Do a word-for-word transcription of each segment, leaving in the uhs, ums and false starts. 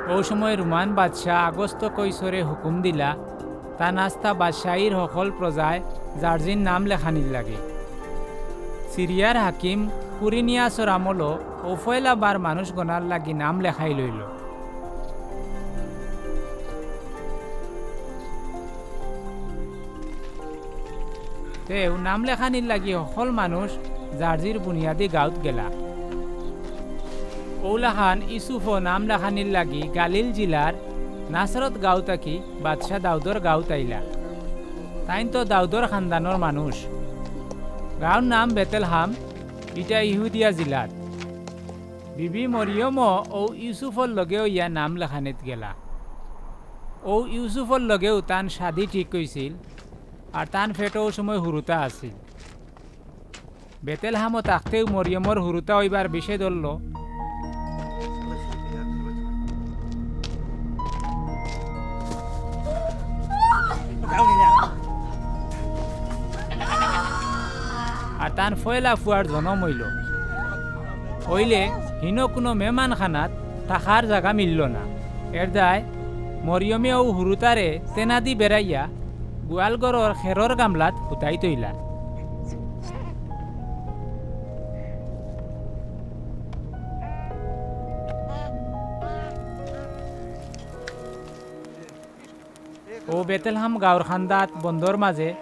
অউ সময় রোমান বাদশা আগস্ত কৈসরে হুকুম দিলা, তান আস্তা বাদশাইর হকল প্রজায় যার যিন নাম লেখানির লাগি। সিরিয়ার হাকিম কুরিনিয়াসর আমলো অউ পয়লা বার মানুষ গনার লাগি নাম লেখাই লইল। তেউ নাম লেখানির লাগি হকল মানুষ যার যির বুনিয়াদি গাউত গেলা। অউলাখান ইউসুফও নাম লেখানির লাগি গালিল জিলার নাসরত গাউ থাকি বাদশা দাউদর গাউত আইলা। তাইন তো দাউদর খানদানর মানুষ। গাউর নাম বেতেলহাম, ইটা ইহুদিয়া জিলাত। বিবি মরিয়মও অউ ইউসুফর লগে অইয়া নাম লেখানিত গেলা। অউ ইউসুফর লগেউ তান শাদি ঠিক অইছিল, আর তান পেটো অউ সময় হুরুতা আছিল। বেতেলহামো থাকতেউ মরিয়মর হুরুতা অইবার বিষে ধরল। আর তান পয়লা ফুয়ার জনম অইল। অইলে হিনো কুনু মেহমানখানাত থাকার জাগা মিলল না। এরদায় মরিয়মে অউ হুরুতারে তেনাদি বেড়াইয়া গোয়ালঘরর খেরর গামলাত হুতাই থইলা। অউ বেতেলহাম গাউর খান্দাত বন্দর মাজে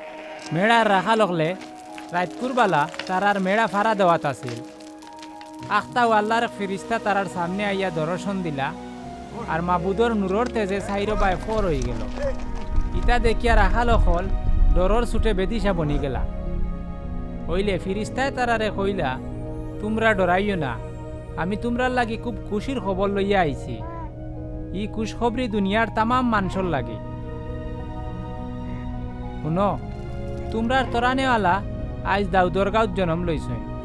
মেড়ার রাখাল অকলে রাইতকুর বালা তারার মেড়া ফাড়া দেওয়াত আছিল। আখতাউ আল্লার ফিরিস্তা তারার সামনে আইয়া দরশন দিলা, আর মাবুদর নূরর তেজে চাইরোবায় ফর অইগেল। ইতা দেখিয়া রাখাল অকল ডরর ছুটে বেদিশা বনিগেলা। অইলে ফিরিস্তায় তারারে কইলা, "তুমরা ডরাইও না, আমি তুমরার লাগি খুব খুশির খবর লইয়া আইছি। ই খুশখবরি দুনিয়ার তামাম মানষর লাগি। হুনো, তুমরার তরানেওয়ালা আইজ দাউদর গাউত জনম লইছইন।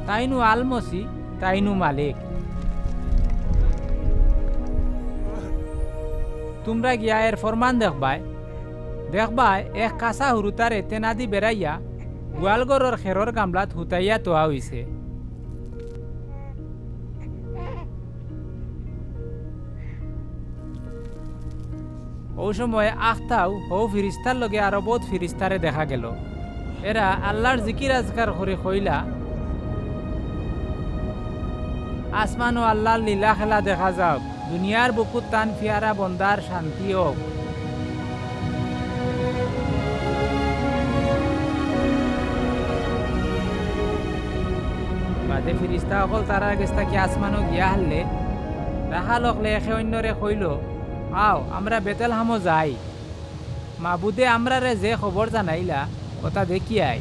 তাইনউ আল মসি, তাইনউ মালিক। তুমরা গিয়া এর ফরমান দেখবায়, দেখবায় এক কাচা হুরুতারে তেনাদি বেড়াইয়া গোয়ালঘরর খেরর গামলাত হুতাইয়া থওয়া অইছে।" অউ সময় আখতাউ হউ ফিরিস্তার লগে আরো বউত ফিরিস্তারে দেখা গেল। এরা আল্লার জিকির আজকার করি কইলা, "আসমানো আল্লার লীলা খেলা দেখা যাউক, দুনিয়ার বুকুত তান ফিয়ারা বন্দার শান্তি অউক।" বাদে ফিরিস্তা অকল তারার গেছ থাকি আসমানো গিয়া হারলে, রাখাল অকলে একে অইন্যরে কইল, "আও, আমরা বেতেলহামো যাই। মাবুদে আমরারে যে খবর জানাইলা, অতা দেখিয়া আই।"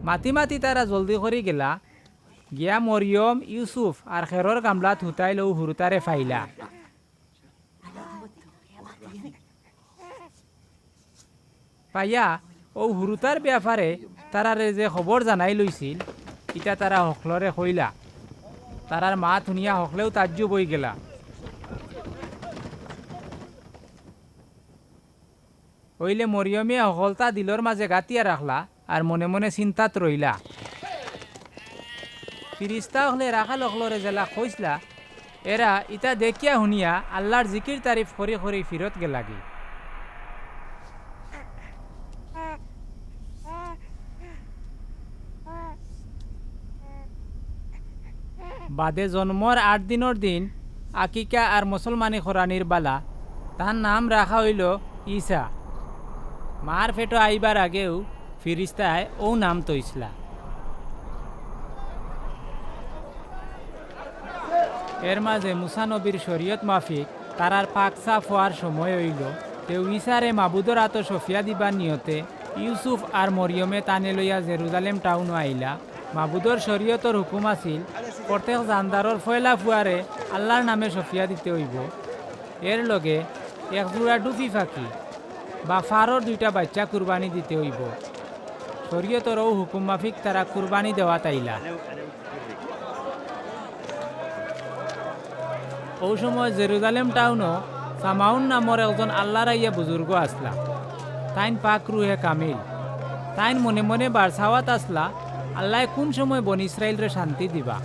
মাতি মাতি তারা জলদি করি গেলা, গিয়া মরিয়ম, ইউসুফ আর খেরর গামলাত হুতাইল অউ হুরুতারে পাইলা। পাইয়া অউ হুরুতার বেয়াপারে তারারে যে খবর জানাইল অইছিল, ইতা তারা হকলরে কইলা। তারার মাত হুনিয়া হকলেউ তাজ্জুব অইগেলা। অইলে মরিয়মে হকলতা দিলর মাজে গাতিয়া রাখলা আর মনে মনে চিন্তাত রইলা। ফিরিস্তা অকলে রাখাল অকলরে যেলা কইছলা, এরা ইতা দেখিয়া হুনিয়া আল্লার জিকির তারিফ করি করি ফিরত গেলাগি। বাদে জন্মর আট দিনর দিন আকিকা আর মুসলমানি করানির বালা, তান নাম রাখা অইল ইছা। মার পেটো আইবার আগেউ ফিরিস্তায় অউ নাম থইছলা। এর মাজে মুসা নবীর শরীয়ত মাফিক তারার পাক সাফ অওয়ার সময় অইল, তেউ ইছারে মাবুদর আতো সফিয়া দিবার নিয়তে ইউসুফ আর মরিয়মে তানে লইয়া জেরুজালেম টাউনো আইলা। মাবুদর শরীয়তর হুকুম আছিল, প্রত্যেক জানদারর পয়লা ফুয়ারে আল্লার নামে সফিয়া দিতে অইব। এর লগে এক জুড়া ডুফি পাখি বা ফারর দুইটা বাইচ্চা কুরবানি দিতে অইব। শরীয়তর অউ হুকুম মাফিক তারা কুরবানি দেওয়াত আইলা। অউ সময় জেরুজালেম টাউনো সামাউন নামর একজন আল্লার আইয়া বুজুর্গ আছলা। তাইন পাক রুহে কামিল। তাইন মনে মনে বারসাওয়াত আছলা, আল্লায় কুন সময় বনি ইসরাইলরে শান্তি দিবা।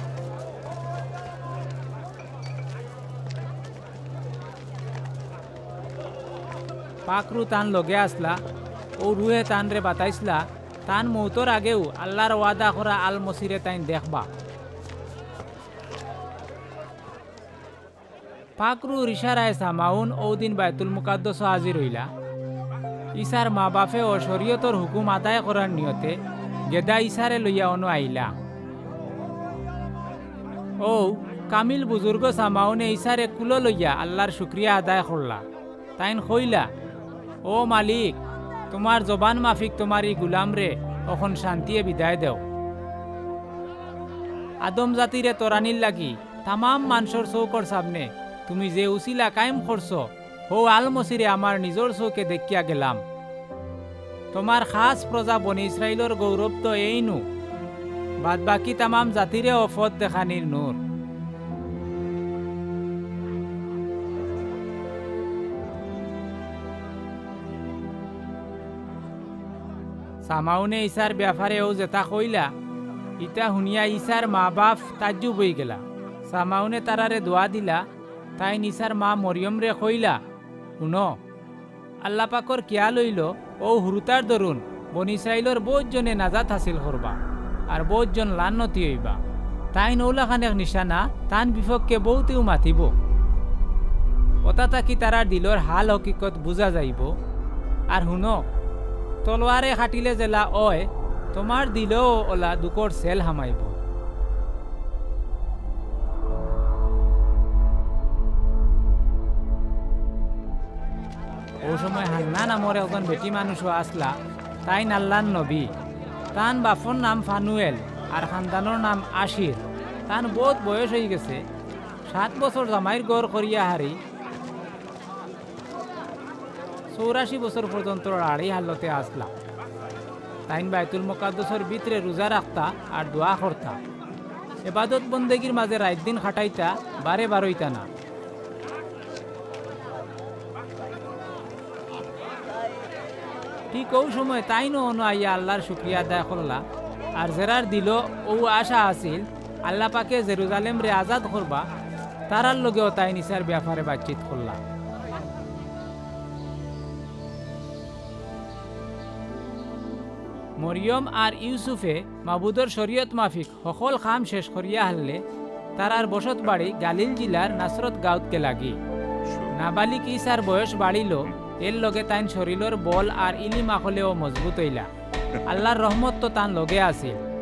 পাক রু তান লগে আছলা, অউ রুহে তানরে বাতাইছলা, তান মউতর আগেউ আল্লার ওয়াদা করা আল মসিরে তাইন দেখবা। পাক রুর ইশারায় সামাউন অউ দিন বায়তুল মুকাদ্দসো হাজির অইলা। ইছার মা-বাফেও শরিয়তর হুকুম আদায় করার নিয়তে গেদা ইছারে লইয়া অনো আইলা। অউ কামিল বুজুর্গ সামাউনে ইছারে কুলো লইয়া আল্লার শুকরিয়া আদায় করলা। তাইন কইলা, "ও মালিক, তুমার জবান মাফিক তুমার ই গুলামরে অখন শান্তিয়ে বিদায় দেও। আদম জাতিরে তরানির লাগি তামাম মানষর চউকর সামনে তুমি যে উছিলা কায়েম করছো, হউ আল মসিরে আমার নিজর চউকে দেখিয়া গেলাম। তুমার খাছ প্রজা বনি ইসরাইলর গৌরব তো এইনু, বাদ বাকি তামাম জাতিরেও পথ দেখানির নূর।" সামাউনে ইছার বেয়াপারে অউ যেতা কইলা, ইতা হুনিয়া ইছার মা-বাফ তাজ্জুব অইগেলা। সামাউনে তারারে দোয়া দিলা, তাইন ইছার মা মরিয়মরে কইলা, "হুনো, আল্লা পাকর খিয়াল অইলো, অউ হুরুতার দরুন বনি ইসরাইলর বউত জনে নাজাত হাসিল করবা, আর বউত জন লান্নতি অইবা। তাইন অউলাখান এক নিশানা, তান বিপক্ষে বউতেউ মাতিবো। অতা থাকি তারার দিলর হাল হকিকত বুজা যাইবো। আর হুনো, তলোয়ারে কাটিলে যেলা অয়, তুমার দিলও অলা দুখর সেল হামাইবো।" অউ সময় হান্না নামর একজন বেটি মানুষও আছলা, তাইন আল্লার নবী। তান বাফর নাম ফানুয়েল, আর খান্দানর নাম আশির। তান বউত বয়স অইগেছে। সাত বছর জামাইর ঘর করিয়া হারি চৌরাশি বছর পর্যন্ত রাড়ি হালতে আছলা। তাইন বায়তুল মুকাদ্দসর ভিতরে রুজা রাখতা আর দোয়া করতা। এবাদত বন্দেগির মাজে রাইত দিন কাটাইতা, বারে বারইতা না। ঠিক অউ সময় তাইনও অনো আইয়া আল্লার শুকরিয়া আদায় করলা। আর যেরার দিলো অউ আশা আছিল, আল্লা পাকে জেরুজালেমরে আজাদ করবা, তারার লগেও তাইন ইছার বেয়াপারে বাতচিত করলা। মরিয়ম আর ইউসুফে মাবুদর শরিয়ত মাফিক হকল কাম শেষ করিয়া হারলে, তারার বসত বাড়ি গালিল জিলার নাসরত গাঁওত গেলাগি। নাবালিক ইছার বয়স বাড়িলো, এর লগে তাইন শরিলর বল আর ইলিম আখলেও মজবুত অইলা। আল্লার রহমত তো তান লগে আছিল,